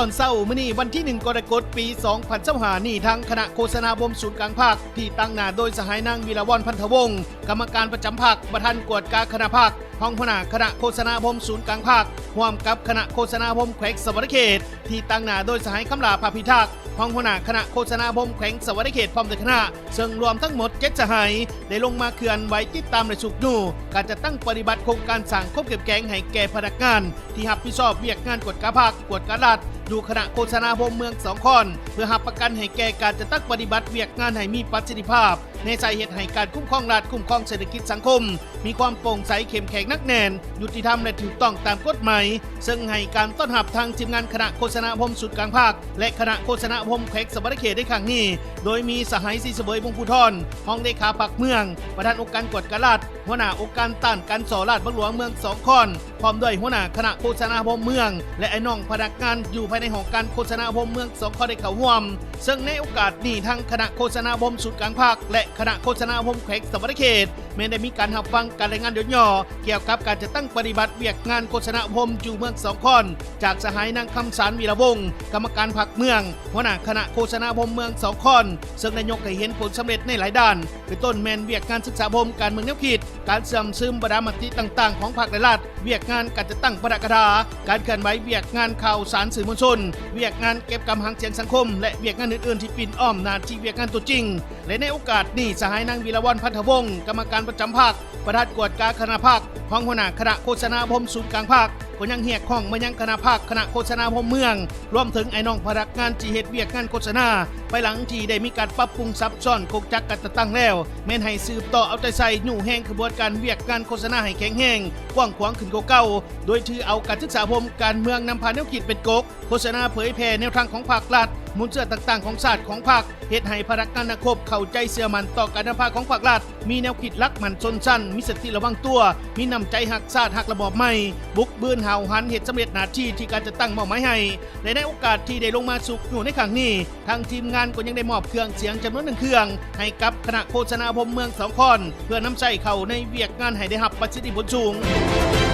ຕອນເຊົ້າມື້ນີ້ ວັນທີໜຶ່ງ ກໍລະກົດ ປີສອງພັນຊາວຫ້ານີ້ ທາງຄະນະໂຄສະນາອົບຮົມສູນກາງພັກ ທີ່ຕາງໜ້າໂດຍສະຫາຍນາງ ວິລະວອນ ພັນທະວົງ ກຳມະການປະຈຳພັກ, ປະທານກວດກາຄະນະພັກ, ຮອງຫົວໜ້າຄະນະໂຄສະນາອົບຮົມສູນກາງພັກ, ຮ່ວມກັບຄະນະໂຄສະນາອົບຮົມແຂວງສະຫວັນນະເຂດ ທີ່ຕາງໜ້າໂດຍສະຫາຍ ຄຳຫຼ້າ ພະພິທັກ ຮອງຫົວໜ້າຄະນະໂຄສະນາອົບຮົມແຂວງສະຫວັນນະເຂດ ພ້ອມດ້ວຍຄະນະ ເຊິ່ງລວມທັງໝົດເຈັດສະຫາຍ ໄດ້ລົງມາເຄື່ອນໄຫວຕິດຕາມ ແລະ ຊຸກຍູ້ການຈັດຕັ້ງປະຕິບັດໂຄງການສ້າງຄວາມເຂັ້ມແຂງໃຫ້ແກ່ພະນັກງານ ທີ່ຮັບຜິດຊອບວຽກງານກວດກາພັກ, ກວດກາລັດ ຢູ່ຄະນະໂຄສະນາອົບຮົມເມືອງສອງຄອນ ເພື່ອຮັບປະກັນໃຫ້ແກ່ການຈັດຕັ້ງປະຕິບັດວຽກງານໃຫ້ມີປະສິດທິພາບ, ແນໃສ່ເຮັດໃຫ້ການຄຸ້ມຄອງລັດ, ຄຸ້ມຄອງເສດຖະກິດສັງຄົມ ມີຄວາມໂປ່ງໃສ, ເຂັ້ມແຂງ, ໜັກແໜ້ນ, ຍຸຕິທຳ ແລະ ຖືກຕ້ອງຕາມກົດໝາຍ, ເຊິ່ງໃຫ້ການຕ້ອນຮັບທາງທີມງານຄະນະໂຄສະນາອົບຮົມສູນກາງພັກ ແລະ ຄະນະໂຄສະນາອົບຮົມແຂວງສະຫວັນນະເຂດໃນຄັ້ງນີ້ ໂດຍມີສະຫາຍ ສີສະເຫວີຍ ວົງພູທອນ ຮອງເລຂາພັກເມືອງ, ປະທານອົງການກວດກາລັດ, ຫົວໜ້າອົງການຕ້ານການສໍ້ລາດບັງຫຼວງເມືອງສອງຄອນ ພ້ອມດ້ວຍຫົວໜ້າຄະນະໂຄສະນາອົບຮົມເມືອງ ແລະ ອ້າຍນ້ອງພະນັກງານຢູ່ພາຍໃນຫ້ອງການໂຄສະນາອົບຮົມເມືອງສອງຄອນໄດ້ເຂົ້າຮ່ວມ. ເຊິ່ງໃນໂອກາດນີ້ ທາງຄະນະໂຄສະນາອົບຮົມສູນກາງພັກ ແລະ ຄະນະໂຄສະນາອົບຮົມແຂວງສະຫວັນນະເຂດ ແມ່ນໄດ້ມີການຮັບຟັງການລາຍງານຢ່ອນຍໍກ່ຽວກັບການຈັດຕັ້ງປະຕິບັດວຽກງານໂຄສະນາອົບຮົມຢູ່ເມືອງສອງຄອນ ຈາກສະຫາຍນາງ ຄຳສານ ວິລະວົງ ກຳມະການພັກເມືອງ, ຫົວໜ້າຄະນະໂຄສະນາອົບຮົມເມືອງສອງຄອນ ເຊິ່ງໄດ້ຍົກໃຫ້ເຫັນຜົນສຳເລັດໃນຫຼາຍດ້ານ ເປັນຕົ້ນແມ່ນວຽກງານສຶກສາອົບຮົມ, ການເມືອງແນວຄິດ, ການເຊື່ອມຊຶມບັນດາມະຕິຕ່າງໆຂອງພັກ ແລະ ລັດ, ວຽກງານການຈັດຕັ້ງປະດັກກະດາ, ການເຄື່ອນໄຫວວຽກງານຂ່າວສານສື່ມວນຊົນ, ວຽກງານເກັບກຳຫາງສຽງສັງຄົມ ແລະ ວຽກງານອື່ນໆທີ່ປິ່ນອ້ອມໜ້າທີ່ວຽກງານຕົວຈິງ. ແລະ ໃນໂອກາດນີ້ ສະຫາຍນາງ ວິລະວອນ ພັນທະວົງ ກຳມະການປະຈຳພັກ, ປະທານກວດກາຄະນະພັກ, ຮອງຫົວໜ້າຄະນະໂຄສະນາອົບຮົມສູນກາງພັກ ກໍຍັງຮຽກຮ້ອງມາຍັງຄະນະພັກ, ຄະນະໂຄສະນາອົບຮົມເມືອງ, ລວມເຖິງອ້າຍນ້ອງພະນັກງານທີ່ເຮັດວຽກງານໂຄສະນາ ພາຍຫຼັງທີ່ໄດ້ມີການປັບປຸງສັບຊ້ອນໂຄງຈັກການຈັດຕັ້ງແລ້ວ ແມ່ນໃຫ້ສືບຕໍ່ເອົາໃຈໃສ່ ຍູ້ແຮງຂະບວນການວຽກງານໂຄສະນາໃຫ້ແຂງແຮງ, ກວ້າງຂວາງຂຶ້ນກວ່າເກົ່າ, ໂດຍຖືເອົາການສຶກສາອົບຮົມ, ການເມືອງນຳພາແນວຄິດເປັນກົກ, ໂຄສະນາເຜີຍແຜ່ແນວທາງຂອງພັກລັດ, ມູນເຊື້ອຕ່າງໆຂອງຊາດຂອງພັກ, ເຮັດໃຫ້ພະນັກງານນັກຮົບເຂົ້າໃຈເຊື່ອໝັ້ນຕໍ່ການນຳພາຂອງພັກລັດ, ມີແນວຄິດຫຼັກໝັ້ນຊົນຊັ້ນ, ມີສະຕິລະວັງຕົວ, ມີນ້ຳໃຈຮັກຊາດ, ຮັກລະບອບໃໝ່, ບຸກບືນ, ຫ້າວຫັນ, ເຮັດສຳເລັດໜ້າທີ່ທີ່ການຈັດຕັ້ງມອບໝາຍໃຫ້. ແລະ ໃນໂອກາດທີ່ໄດ້ລົງມາຊຸກຍູ້ໃນຄັ້ງນີ້, ທາງທີມງານກໍຍັງໄດ້ມອບເຄື່ອງສຽງຈຳນວນໜຶ່ງເຄື່ອງໃຫ້ກັບຄະນະໂຄສະນາອົບຮົມເມືອງສອງຄອນ ເພື່ອນຳໃຊ້ເຂົ້າໃນວຽກງານໃຫ້ໄດ້ຮັບປະສິດທິຜົນສູງ.